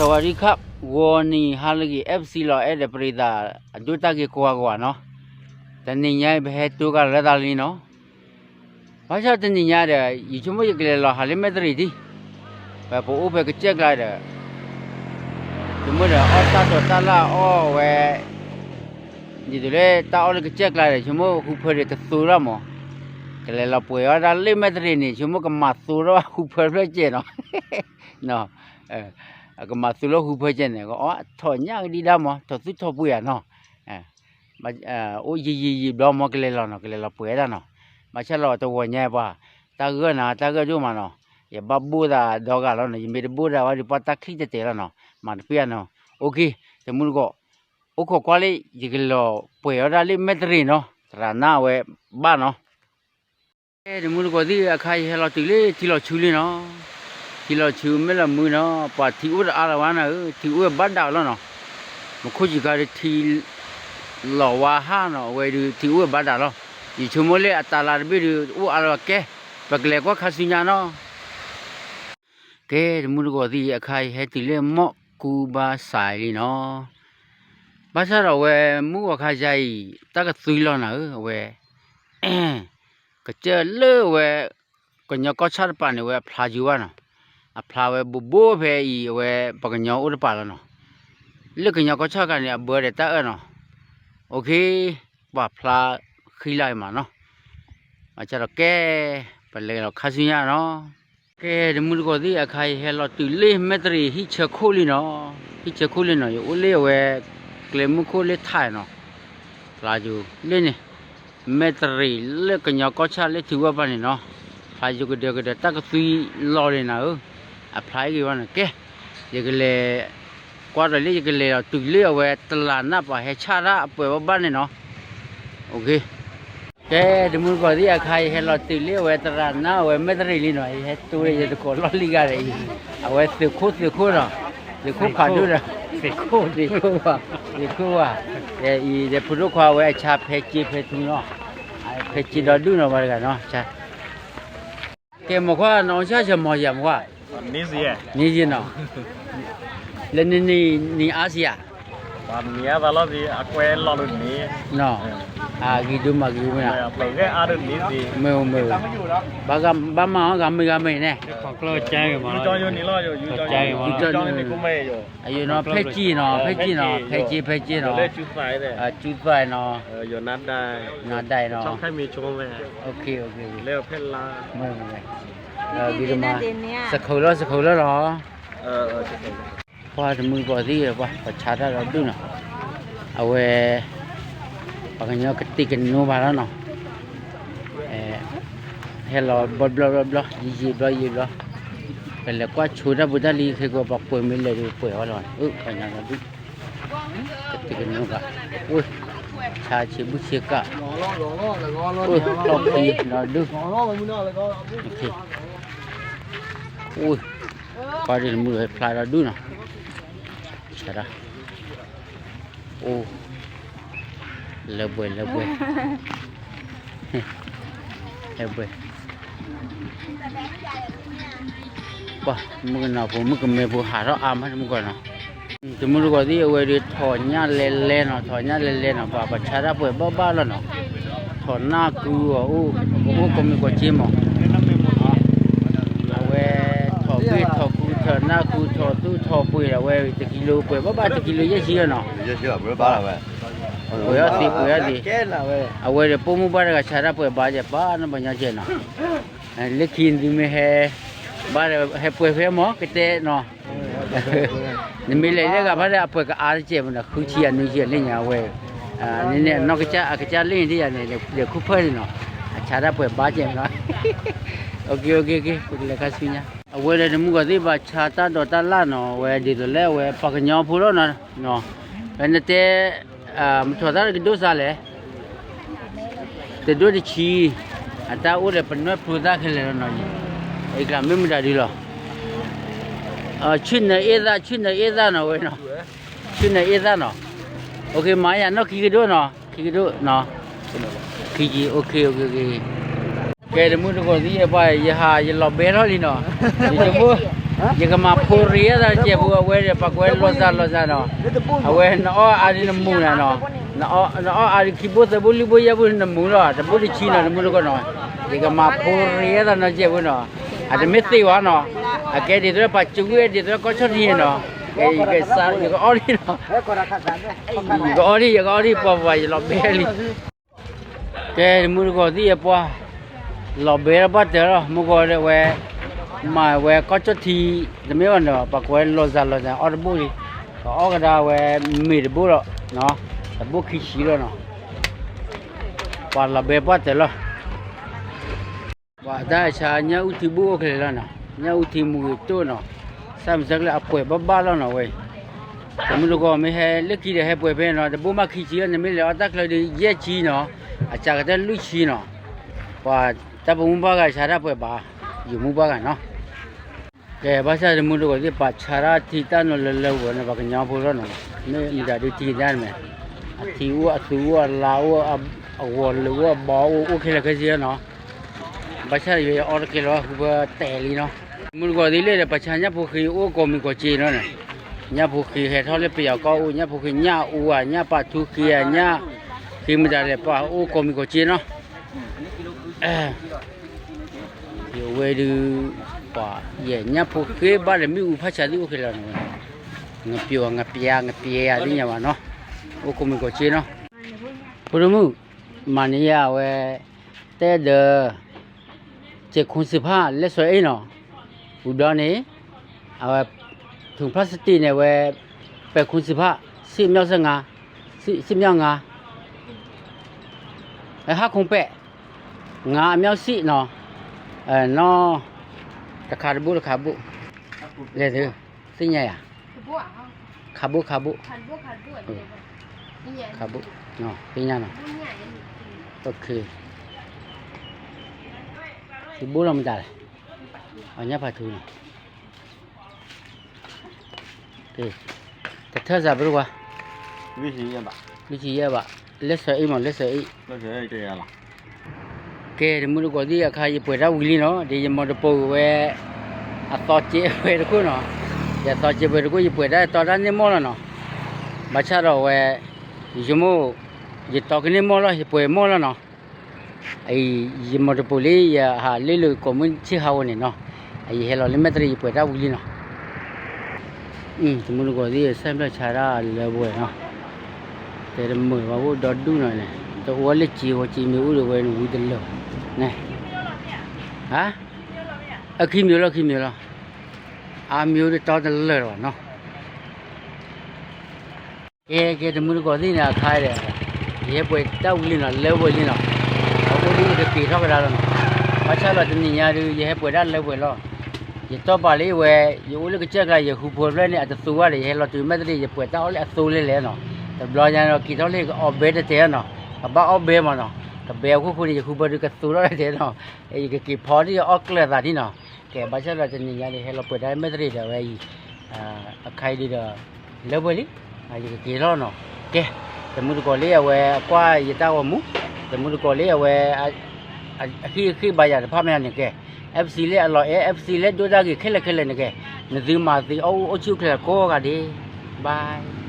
สวัสดีครับ ဂီၤနံၤဟါလၢအဂ့ၤ FC လီၤ အဲၣ်ဒိးပရံသး အဒိတၢ်ဂ့ၤကိးဂၤကိးဂၤနီၤ, တနံၤညါအံၤ ပဟဲတိကဒီးလၢသးလံနီၤ, ဘၣ်ဆၣ်တနံၤညါဒီး ယဆိကမိၣ်ယကလဲၤလီၤဟးလၢမဲၣ်တရံးဒံး, ပပအိၣ်ဖဲကစၢၢ်ကျါဒီး ဆိကမိၣ်ဒီးအီၣ်တၢ်ဒိးတၢ်လၣ်အီၣ်ဝဲ, ဒ်သိးလၢတၢ်အီၣ်လၢကစၢၢ်ကျါဒီး ဆိကမိၣ်ဟူဖၢဒံးတသိထီၣ်မး, ကလဲၤလီၤပှဲၤအီၣ်ဒၣ်လၢမဲၣ်တရံးန့ၣ် ဆိကမိၣ်ကမၤသိထီၣ်ဟူဖၢဖျၢၣ်ကဲးနီၤ ကမၤသူလၢဟူဖၢကဲန့ၣ် အီၣ်ထီၣ်ညၣ်ကဒံဒါမး ထီၣ်သူထီၣ်ပှ့ၤဧါနီၤ, အိၣ်ယံာ်ယံာ်ယံာ်ဘျီမး ကလဲၤလီၤနီၤ ကလဲၤလီၤပှဲၤဒၣ်နီၤ, ဘၣ်ဆၣ်လီၤတဂီၤညါပှၤ တၢ်ဂၢၢ်နၤ တၢ်ဂၢၢ်ဒိၣ်မးနီၤ, ယဘၣ်ဘိၣ်သးဒီဂၤလီၤနီၤ ယမ့ၢ်တဘိၣ်ဒၣ်ဝဲဒီး ပှၤတၢ်ချံၣ်တဲာ်တဲာ်လီၤနီၤ မၤတပ့ၢ်ဧါနီၤ, အိၣ်ခ့ တမူတကိး အိၣ်ခိးကွၢ်လံ ယကလဲၤပှဲၤအီၣ်ဒၣ်လၢမဲၣ်တရံးနီၤ သရၣ်နၢ်အဝဲဘၣ်နီၤ ကဲ တမူတကိးသ့ၣ် အခါယဟဲလီၤတုၤလၢထံလီၤဆူလံနီၤ, ထံလီၤဆူမ့ၢ်လီၤမုၢ်နီၤ ပှၤထံအိၣ်တအါလၢၤဝဲနၤဧၢ ထံအိၣ်ဝဲဘၣ်ဒၣ်လီၤနီၤ, မူခိၣ်စံးခါဒီးထံလီၤဝါဟၣ်နီၤ အဝဲဒုးထံအိၣ်ဝဲဘၣ်ဒၣ်လီၤ, ယဆိကမိၣ်လၢအတၢ်လၤတဘ့ၣ်ဒုး အိၣ်အါလၢၤဝဲကဲ, ပကလဲၤကွၢ်ခါဆူညါနီၤ ကဲ တမူတကိးသ့ၣ် အခါယဟဲတုၤလၢမီၢ်ကူဘါစးလံနီၤ, ဘၣ်ဆၣ်ဒီးအဝဲမုၢ်ဂီၤခါယါအံၤ တၢ်ကသွံလီၤနၤဧၢ အဝဲ ကစၢၢ်လၢအဝဲ ကညီကီၢ်ဆၣ်တပၤန့ၣ် အဝဲအဖျါယိၤဘၣ်နီၤ, အဖျါဝဲဘိးဘိဖဲအံၤ အဝဲပှၤကညီအိၣ်တပၤလီၤနီၤ, လၢကညီကီၢ်ဆၣ်ခါန့ၣ် အဘၢဒီးတၢ်အၢၣ်နီၤ, အိၣ်ခ့ ပှၤဖျါဃံလၤအံၤမးနီၤ, ဘၣ်ဆၣ်ဒီးကဲ ပလဲၤလီၤခါဆူညါနီၤ ကဲ တမူတကိးသ့ၣ် အခါယဟဲလီၤတုၤလၢမဲၣ်တရံးဟံၣ်ဆၢခိၣ်လံနီၤ, ဟံၣ်ဆၢခိၣ်လံနီၤ ယအိၣ်လၢအဝဲ ကျဲမုၢ်ခိၣ်လၢထးနီၤ, ဖျါယိၤလၢန့ၣ်, မဲၣ်တရံးလၢကညီကီၢ်ဆၣ်လၢထံဝဲပၤန့ၣ်နီၤ, ဖျါယိၤကဒၢကဒၢတၢ်ကသွံလီၤန့ၣ်နၤဧၢ, အဖျါအံၤဂ့ၤဘၣ်န့ၣ် ကဲ, ယကလဲၤ ကွၢ်ဒီးလၢယကလဲၤလီၤတုၤလၢအဝဲတလးနၢ်ပှၤဟဲဆၣ်တၢ်အပှဲၤဘၣ်ဘၣ်န့ၣ်နီၤ, ကဲ တမူတကိးသ့ၣ် အခါယဟဲလီၤတုၤလၢအဝဲ သရၣ်နၢ်အဝဲမဲၣ်တရံးလံနီၤ, ယဟဲတိဒီးယတကိးလီၢ်လံဂၤဒီးအံၤ, အဝဲသုးခိၣ်သုးခိၣ်နီၤ, သုးခိၣ်ဖးဒိၣ်ဒီး, သုးခိၣ်ဝါ, သုးခိၣ်ဝါ, အံၤဒီးဖိဒိၣ်ခွါဝဲအဆါဖဲစ့ဖဲထူနီၤ, ဖဲစ့ဒီဒူၣ်နီၤ ပှၤတဂၤနီၤ, ကဲ မ့ၢ်ခွါ နအီၣ်ဆၣ်ဆၢမီၤယၤမ့ၢ်ခွါ, န့ၣ်ယနီၤ, လၢနနံၤအါစံဧါ နီၤ, အဂ့ၤဒိၣ်မးဂ့ၤဝဲနၤ, မ့ၢ်မ့ၢ်, ဘၣ်မၤအီၤဂၤမ့ၢ်ဂၤမ့ၢ်န့ၣ်, အယိနီၤ ဖဲစ့နီၤ ဖဲစ့နီၤ ဖဲစ့ဖဲစ့နီၤ, စူသွဲနီၤ, နဒဲနီၤ, မ့ၢ်မ့ၢ်, ဂ့ၤဒိၣ်မး, စခိးလၢစခိးလၢလီၤ ပှၤတမုၢ်တကိးသ့ၣ် ပှၤပှၤဆါတၢ်ဒီးဒူၣ်နီၤ, အဝဲ ပှၤကညီကတ့ၢ်ကနိဘၣ်လီၤနီၤ, ဟဲလီၤဘျီဘျီဘျီဘျီ ယံာ်ယံာ်ဘျီယံာ်ဘျီ, ပလဲၤကွၢ်ဆိတၢ်ဖိတၢ်လံၤ ခဲကိးပှၤပှဲၤမ့ၢ်လဲၤဒီးပှဲၤအီၤလီၤ, ပှၤညီဒီဒူၣ်, ကတ့ၢ်ကနိဘၣ်, အိၣ်, ဆါဆံးဘူၣ်ဆံးကး, အိၣ်, ထီၣ်ဖံဒီးဒူၣ်, အိၣ်, ပှၤတမုၢ်ဖျါဒီးဒူၣ်နီၤ, ဆါဒၣ်, အိၣ်, လၢပှဲၤလၢပှဲၤ, လၢပှဲၤ, ပှၤမုၣ်ကနီၤဖိ မုၣ်ကမဲဖိဟးထီၣ်အါမး တမုၢ်တကိးနီၤ, တမုၢ်တကိးသ့ၣ် အဝဲဒီးထီၣ်ညၣ်လဲၤလဲၤနီၤ ထီၣ်ညၣ်လဲၤလဲၤနီၤ ပှၤပှၤဆါတၢ်ပှဲၤဘၣ်ဘၣ်လီၤနီၤ, ထီၣ်နၢ်ကုအီၤအိၣ်, အိၣ်ကိးမံၤကိးက့မး, အဝဲ ထီၣ်ဂ့ၢ်ထီၣ်ကူ ထီၣ်နၢ်ကူ ထီၣ်သူၣ်ထီၣ်ပှ့ၤဒီး အဝဲတကံလိပှဲၤဘၣ်ဘၣ် တကံလိယဲၢ်ဆံလီၤနီၤ, ပှဲၤအီၣ်သ့ပှဲၤအီၣ်သ့, အဝဲဒီးပိာ်မုၣ်ဘၣ်တဂၤဆါတၢ်ပှဲၤဘၣ်ကဲ ပှၤနီၢ်ပှၤညီကဲနီၤ လၢခံနသုမ့ၢ်ဟဲ, ဘၣ်ဒီးဟဲပှဲၤဖဲမ့ၢ်ကတဲနီၤ, နမ့ၢ်လဲၤလၢဂၤဘၣ်ဒီး အပှဲၤကအါတကဲးမးနီၤ ဃုဆံယဲၢ်နွံဆံယဲၢ်လၢညါဝဲ, န့ၣ်န့ၣ် အနီၢ်ကစၢ်အကစၢ်လၢန့ၣ်တယၤန့ၣ် ဒီးခူၣ်ဖၢၣ်န့ၣ်နီၤ, အဆါတၢ်ပှဲၤဘၣ်ကဲမးနီၤ, ပကလဲၤခါဆူညါ, အဝဲဒီးတမုၢ်ဂီၤသ့ၣ် ဘၣ်ဆါတၢ်ဒိးတၢ်လၣ်နီၤ အဝဲဒ်သိးလၢအဝဲပှၤကညီဖိလီၤနီၤ, ဖဲနတဲ မထီၣ်သၣ်တကဒိၣ်စးလဲၣ်, တဒိၣ်တဆံ, အတၢ်အိၣ်ဒီးပနွဲၣ်ဖျိသၣ်ခဲလၢာ်လီၤနီၤ, အံၤကျါမ့ၢ်မတၤဒုလီၤ, ဆူနၢအ့ၣ်သၣ် ဆူနၢအ့ၣ်သၣ်နီၤဝဲနီၤ, ဆူနၢအ့ၣ်သၣ်နီၤ, မၤယၤနီၢ်ခံကဒိၣ်နီၤ ခံကဒိၣ်နီၤ, ခံက, ကဲတမုၢ်တကိးသ့ၣ်ပှၤ ယဟးယလီၤဘဲထီၣ်လံနီၤ, ယဆိကမိၣ် ယကမၤဖိရံအသးတစဲးဖိ အဝဲဒီး ပှၤကွဲးလီၤစၢ်လီၤစၢ်နီၤ, အဝဲနအီၣ်အါဒ်နမူၤနၤနီၤ, နအီၣ်အါဒ်ခံဘိသၢဘိလွံၢ်ဘိယဲၢ်ဘိနမူၤလီၤ, တဘိတဆံနီၤ တမူတကိးနီၤ, ယကမၤဖိရံအသးနီၤတစဲးဖိနီၤ, အတမ့ၢ်သ့ဝဲနီၤ, အကဲဒ်သိးပှၤကဝံၣ်ဒ်သိးကီၢ်ဆီၣ်ထံနီၤ, ယကအီၣ်ဒ်နီၤ, ယကအီၣ်ဒ် ယကအီၣ်ဒ် ပှၤပှၤယလီၤဘဲလံ ကဲ တမူတကိးသ့ၣ်ယပှၢ်, လီၤဘဲလီၤဘၣ်တၢၢ်လီၤ မုၢ်ဂီၤဒီးဝဲ, မၤဝဲကီၢ်ကၠီၣ်ထံ, တမ့ၢ်ဘၣ်နီၤ ပှၤကွဲးလီၤစၢ်လီၤစၢ်အီၣ်တဘိလံ, ပှၤအီၣ်ကဒါဝဲမ့ၤတဘိလီၤ, တဘိခံဆံလီၤနီၤ, ပှၤလီၤဘဲပှၢ်တၢၢ်လီၤ ပှၤတၢ်ဆါညၣ်အူထံဘူၣ်အိၣ်ချ့လီၤနီၤ, ညၣ်အူထံမူဂ့ၤတိၢ်နီၤ, ဆၣ်မုၢ်ဆၣ်ကျၢၢ်အပှဲၤဘၣ်ဘၣ်လီၤနီၤဝဲ, တမူတကိးမ့ၢ်ဟဲလၢခံဒီးဟဲပှဲၤဖဲနီၤ, တဘိမးခံဆံလီၤ, နမ့ၢ်လဲၤအီၣ်တၢ်ချၢဒီးယဲၢ်ဆံနီၤ, အစှၤကတၢၢ်လွံၢ်ဆံနီၤ, ပှၤတၢ်ပိာ်မုၣ်ဘၣ်ဂၤဆါတၢ်ပှဲၤဘၣ်, ယိၤမူဘၣ်ဂၤနီၤ ကဲ ဘၣ်ဆၣ်တမူတကိးသ့ၣ် ပှၤဆါတၢ်ထံတၢ်နိလၢလၢပှဲၤန့ၣ် ပှၤကညီဖိလီၤနီၤ, မ့ၢ်မတၤဒုးထံကဒါန့ၣ်မ့ၢ်, အထံအိၣ်အသူအိၣ်အလါအိၣ်, အဂီၤလၢာ်အိၣ်အဘီအိၣ် အိၣ်ခဲလၢာ်ခဲဆ့နီၤ, ဘၣ်ဆၣ်ယအီၣ်တကဲလီၤ ဃုဖၢတဲာ်လံနီၤ, တမူတကိးသ့ၣ်လၢဒီး ပှၤဆါညၣ်ဖိဃ့အိၣ်ကိးမံၤကိးက့နီၤန့ၣ်, ညၣ်ဖိဃ့ဟဲထီၣ်လၢပယီၤကီၢ်အိၣ်, ညၣ်ဖိဃ့ညၣ်အူဧါ, ညၣ်ပာ်ထူဃ့ဧါ, ညၣ်ဃ့မတၤလဲၣ် ပှၤအိၣ်ကိးမံၤကိးက့နီၤ ယဝဲဒုး, ပှၤ, ယညၣ်ဖိဃ့ဘၣ်ဒီးမ့ၣ်အူဖးဆါသ့ၣ်အိၣ်ခဲလၢာ်နီၤ, ငပျီၤ ငပျါ ငပျဲယၤသ့ၣ်ညါဘၣ်နီၤ, အိၣ်ကိးမံၤကိးက့နီၤ, ဖိဒိၣ်မုၣ်, မၤန့ၢ်ယၤဝဲ, တဲဒီး, စဲးခိစံးဖၣ် လဲၢ်စီၤအ့ၣ်နီၤ, ဝံၤဘျီန့ၣ်, အဝဲ, ထုးဖျၢၣ်စတံးန့ၣ်ဝဲ, ပဲာ်ခိစံးဖၣ်, စံၣ်မျီၣ်စ့ၢ်ငါ, စံၣ်မျီၣ်ငါ ဟါခိပဲာ်, ငါအမျီၣ်စံၣ်နီၤ, နီၤ, တခါတဘိတခါဘိ, လဲၤသု, သ့ၣ်ညါယၤ, ခါဘိခါဘိ, ခါဘိ, သ့ၣ်ညါနီၤ, ယဘိလီၤမတၤလဲၣ်, အညၣ်ဖးထူနီၤ တထၢၣ်စးပရူဝါ, လွံၢ်ဆံယဲၢ်ဘး, လဲၢ်စၢၤအ့ၣ်မး လဲၢ်စၢၤအ့ၣ်, ကဲ တမူတကိးသ့ၣ်အခါ ယပှဲၤတၢ်ဝံၤလံနီၤ ဒီးယမိၢ်တပိာ်ဝဲ, အသီကဲပှဲၤတခိၣ်နီၤ, ယသီကဲပှဲၤတခိၣ် ယပှဲၤတၢ်တီတၢ်န့ၢ်မီၢ်လီၤနီၤ, ဘၣ်ဆၣ်ဒီးဝဲ, ယမိၢ်, ယတီကန့ၢ်မီၢ်လီၤ ယပှဲၤမီၢ်လီၤနီၤ ယမိၢ်တပိာ်လံ ယဟးလ့လိာ်ကိးမုၢ်ဆ့ၣ်ဟးဂီၤန့ၣ်နီၤ, ယဟဲလီၤလၢမဲၣ်တရံး ယပှဲၤတၢ်ဝံၤလံနီၤ, တမူတကိးသ့ၣ် ဆၣ်ဖျၢၣ်ဆါတၢ်လၢပှဲၤနီၤ, တဲတမုာ်ဘၣ်အိၣ်ဒီဒူၣ်နီၤန့ၣ် တအိၣ်လၢစ့ဝဲစ့မ့ၢ်အိၣ်ဒီးဝဲန့ၣ်ဝံၤတလၢာ်, ဟါ, အခံမံၤလီၤ ခံမံၤလီၤ, အါမံၤအိၣ်ဒီးတီတလၢာ်လီၤနီၤ ကဲ ကဲ တမူတကိးသ့ၣ်န့ၣ် အခါဒီး, ယဟဲပှဲၤတၢ်ဝံၤလံနီၤ လၢပှဲၤလံနီၤ, အအိၣ်လၢယကက့ၤထီၣ်ကဒါလီၤနီၤ, ဘၣ်ဆၣ်ဒီးတနံၤညါဒုး ယဟဲပှဲၤတၢ်လၢပှဲၤလီၤ, ယတီၢ်ပာ်လၢဝဲ, ယအိၣ်လၢကစၢၢ်ကျါ ယဃုဖိတဖျၢၣ်န့ၣ် အတသူဘၣ်ဒီး ယဟဲလီၤတုၤမဲၣ်တရံး ယပှဲၤတၢ်အီၣ်လၢအသိလၢလဲၣ်နီၤ, တဘျီညါဒီး က့ၤထီၣ်လၢယကအီၣ်ဘဲတတဲနီၤ, ကဘၣ်အီၣ်ဘဲမးနီၤ, ကဘဲအခိၣ်ဃိန့ၣ် ယဃုဖိဒုးကသူထီၣ်တတဲနီၤ, ယကက့ၤဖီဒ်အီၣ်ကျၢၢ်သးဒ်နီၤ, ကဲ ဘၣ်ဆၣ်ဒီးတနံၤညါန့ၣ် ဟဲလီၤပှဲၤတၢ်မဲၣ်တရံးဒီးဝဲအံၤ အခါအံၤဒုးဒီး လၢပှဲၤလံ, ယကက့ၤထီၣ်နီၤ, ကဲ, တမူတကိးလၢအဝဲအကွၢ်ယတၢ်ဂီၤမူ, တမူတကိးလၢအဝဲ အဟံၣ်အဃ့ၢ်ဘါယၤတဖၣ်မ့ၢ်န့ၣ်ကဲ, FC လၢအလီၤအဲၣ် FC လၢဒိၣ်တၢ်ဂ့ၤခဲလၢာ်ခဲလၢာ်န့ၣ်ကဲ, နသုမၤသုအိၣ်အိၣ်ဆူၣ်အိၣ်ချ့ကိးဂၤဒဲး, bye.